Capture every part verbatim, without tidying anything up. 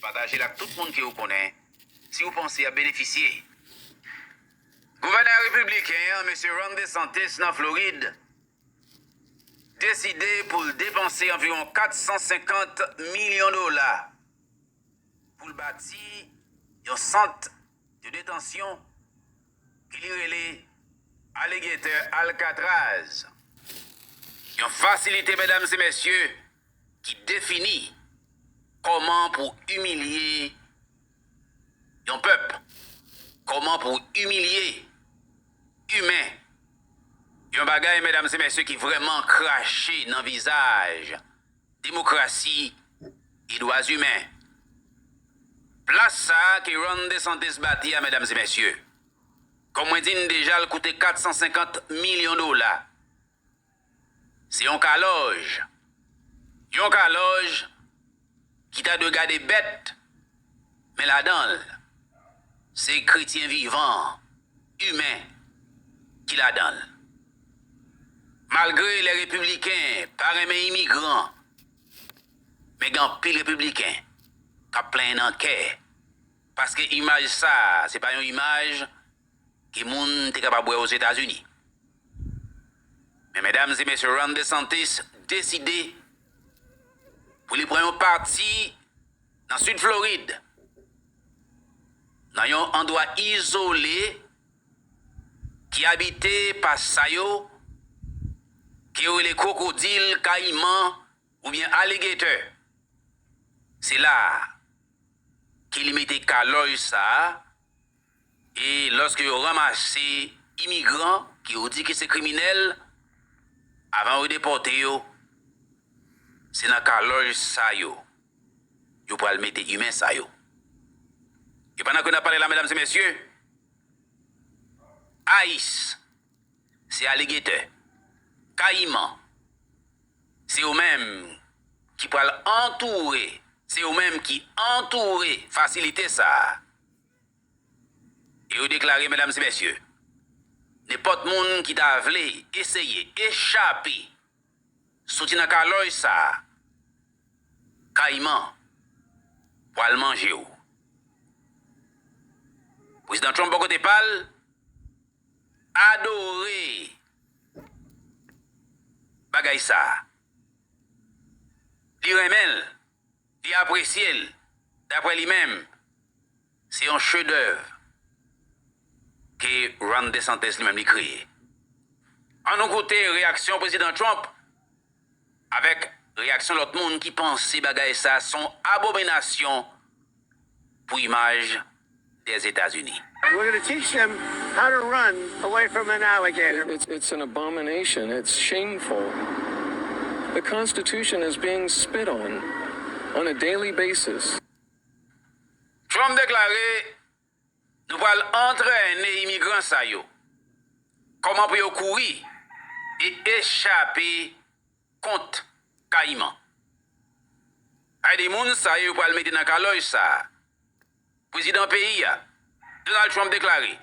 Pataje l ak tout moun ke w konnen si w panse y ap benefisye. Gouvènè repibliken an, mesye Ron DeSantis, nan Florid, deside pou l depanse anviwon kat san senkant milyon dola pou l bati yon sant de detansyon ke li rele Alligator Alcatraz, yon fasilite, medam e mesye, ki defini kòman pou imilye yon pèp, kòman pou imilye imen, yon bagay, medam e mesye, ki vrèman krache nan vizaj demokrasi e dwa imen. Plas sa a ke Ron DeSantis bati a, medam e mesye, kòm mwen di n deja, l koute kat san senkant milyon dola. Se yon kalòj. Yon kalòj ki ta dwe gade bèt, men ladan l, se kretyen vivan, imen, ki ladan l. Malgre lè repibliken pa renmen imigran, men gen anpil repibliken k ap plenyen nan kè, paske imaj sa a, se pa yon imaj ke moun te kapab wè Ozetazini. Men medam e mesye, Ron DeSantis deside pou li pran yon pati nan Sid Florid, nan yon andwa izole ki abite pa sa yo ke yo rele kwokodil, kayiman oubyen alligator. Se la a ke li mete kalòj sa a, e lòske yo ranmase imigran ke yo di ke se kriminèl, avan yo depòte yo, se nan kalòj sa yo yo pral mete imen sa yo. E pandan ke n ap pale la, medam e mesye, ICE, se alligator, kayiman, se yo menm ki pral antoure, se yo menm ki antoure fasilite sa a. E yo deklare, medam e mesye, nenpòt moun ki ta vle eseye echape soti nan kalòj sa a, kayiman pral manje w. Prezidan Trump, bò kote pa l, adore bagay sa a. Li renmen l, li apresye l. Daprè li menm, se yon chedèv ke Ron DeSantis li menm li kreye. Ann nou koute reyaksyon Prezidan Trump avèk reyaksyon lòt moun ki panse bagay sa a se yon abominasyon pou imaj Dèzetazini. We're going to teach them how to run away from an alligator. It's, it's an abomination. It's shameful. The Constitution is being spit on on a daily basis. Trump deklare, nou pral antrene imigran sa yo kòman pou yo kouri e echape kont kayiman. Ay de moun sa yo pral mete nan kalòj sa a. Prezidan peyi a, Donald Trump, deklare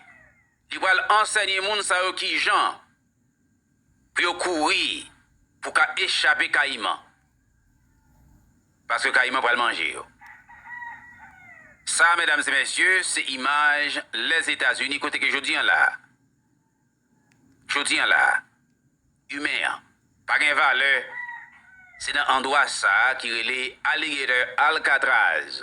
li pral ansèye moun sa yo kijan pou yo kouri pou ka echape kayiman, paske kayiman pral manje yo. Sa, medam e mesye, se imaj Lèzetazini kote ke jodi an la, jodi an la, imen an pa gen valè, se nan andwa sa a ki rele Alligator Alcatraz.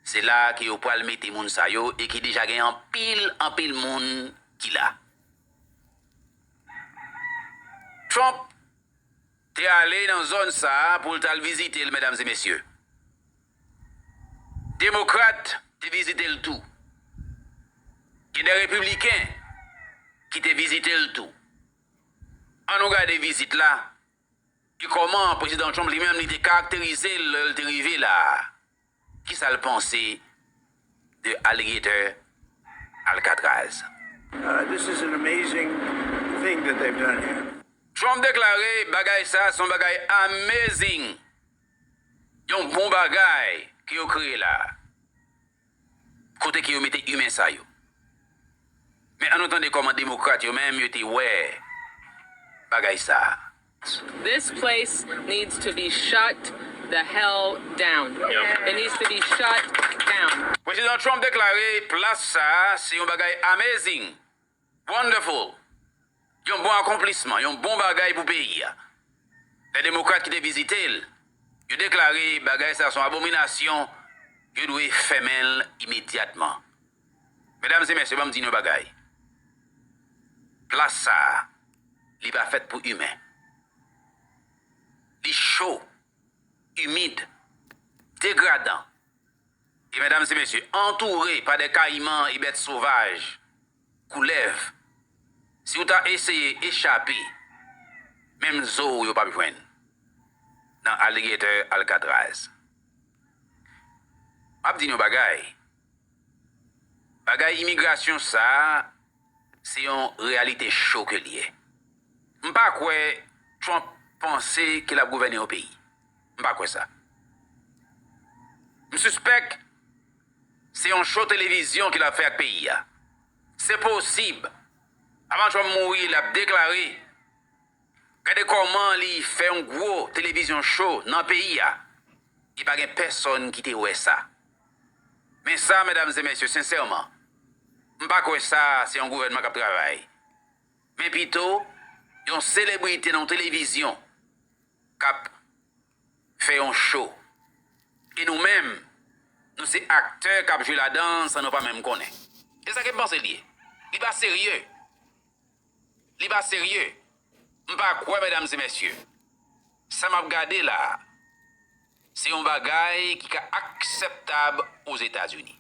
Se la ke yo pral mete moun sa yo e ki deja gen anpil, anpil moun ki la. Trump te ale nan zòn sa a pou l t al vizite l, medam e mesye. Demokrat te vizite l tou. Gen de repibliken ki te vizite l tou. Ann nou gade vizit la e kòman Prezidan Trump li menm li te karakterize l lè l te rive la a. Kisa l panse de Alligator Alcatraz? Uh, this is an amazing thing that they've done here. Trump deklare bagay sa se yon bagay amazing, yon bon bagay ke yo kreye la a. Kote ke yo mete imen sa yo? Men ann nou tande kòman demokrat yo menm yo te wè bagay sa a. This place needs to be shut the hell down. It needs to be shut down. Prezidan Trump deklare plas sa a se yon bagay amazing, wonderful, yon bon akonplisman, yon bon bagay pou peyi a. Lè Demokrat ki te vizite l, yo deklare bagay sa a se yon abominasyon, yo dwe fèmen l imedyatman. Medam e mesye, ban m di nou yon bagay. Plas sa a, li pa fèt pou imen. Li cho, imid, degradan. E medam e mesye, antoure pa de kayiman e bèt sovaj, koulèv. Si w ta eseye echape, menm zo w yo p ap jwenn nan Alligator Alcatraz. M ap di nou yon bagay. Bagay imigrasyon sa a, se yon reyalite cho ke l ye. M pa kwè Trump panse ke l ap gouvène yon peyi. M pa kwè sa. M sispèk se yon cho televizyon ke l ap fè ak peyi a. Se posib, avan Trump mouri, l ap deklare, gade kòman li fè yon gwo televizyon cho nan peyi a. E pa gen pèsonn ki te wè sa. Men sa, medam e mesye, sensèman, m pa kwè sa se yon gouvènman k ap travay. Men pito, yon selebrite nan yon televizyon k ap fè yon cho. E nou menm, nou se aktè k ap jwe ladan l san nou pa menm konnen. E sa ke m panse l ye. Li pa serye. Li pa serye. M pa kwè, medam e mesye, sa m ap gade la a, se yon bagay ki ka akseptab Ozetazini.